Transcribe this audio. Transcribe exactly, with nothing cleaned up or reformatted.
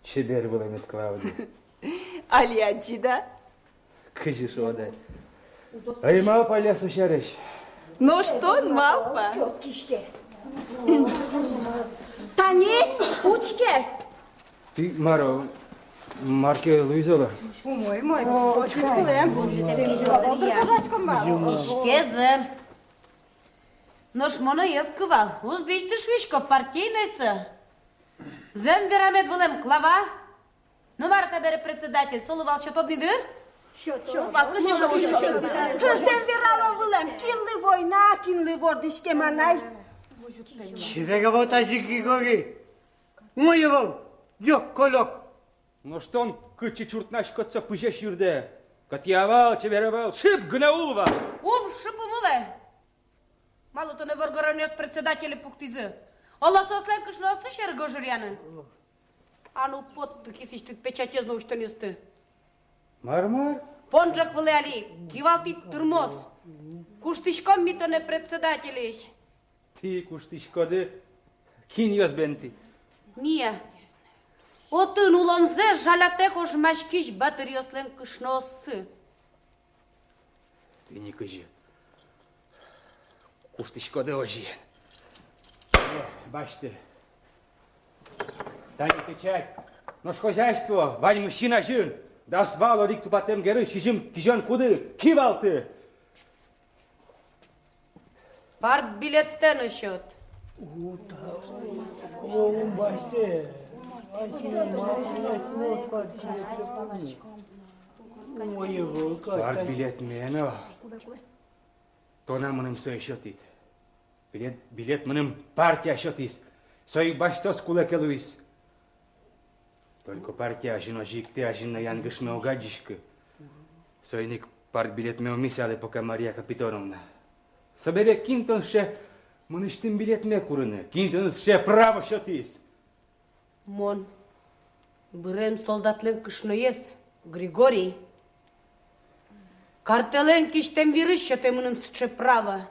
Чебер вылэмед, Клавдия. Али адӟид-а? Кызьы шуод-а? Ӧй малпалэ со сярысь. Нош тон малпа. Тани, учке. Тӥ мар-о, мар ке луиз-а? Умой, умой. Учкизы. Нош монэ ӧз кывал, уз дӥсьты, шуисько, партийной со. Зэм верамед вылэм, Клава? Ну, мар табере председатель, солы вал сётод ни, дыр? Сётод. Зэм верало вылэм, кинлы война, кинлы вордӥськем анай. Чебер ӧвӧл тазьы, Григорий. Умой ӧвӧл, лёк-колёк. Нош тон кытчы чуртнаськод со пызесь юрдэ? Кӧтъя ӧвӧл, чебер ӧвӧл, шып гинэ ул вал. Ум шып ум улэ. Малы тонэ воргоронъёс председателе пуктӥзы? Оло соослэн кышнооссы сьӧры гожыръяны? А ну, потты кисысьтыд печатез но усьтонъёсты. Мар-мар? Понӝак вылэ али, кивалтӥд тырмоз. Куштӥськом ми тонэ председателесь. Тӥ куштӥськоды? Кинъёс бен тӥ? Мия. Отын улонзэ жалятэк ожмаськись батыръёслэн кышнооссы. Тӥни кызьы. Куштӥськоды озьыен. Э, басьты. Тани печать. Нош хозяйство ваньмыз син азьын. Дас вал одӥг тупатэм геры, сизьым кизён куды. Кивалты. Партбилеттэ но сёт. Партбилетме но. Тон-а мыным сое сётӥд? Билет, билет мыным партия сётӥз. Со ик басьтоз, кулэ ке луиз. Только партия азьын озьы ик тӥ азьын но янгышме уг адӟиськы. Соин ик партбилетме ӧм исалэ пока, Мария Капитоновна. Собере кин тон сыӵе мынэсьтым билетме курыны? Кин тыныд сыӵе право сётӥз? Мон. Бырем солдатлэн кышноез, Григорий. Картэлэн кисьтэм вирыз сётэ мыным сыӵе право.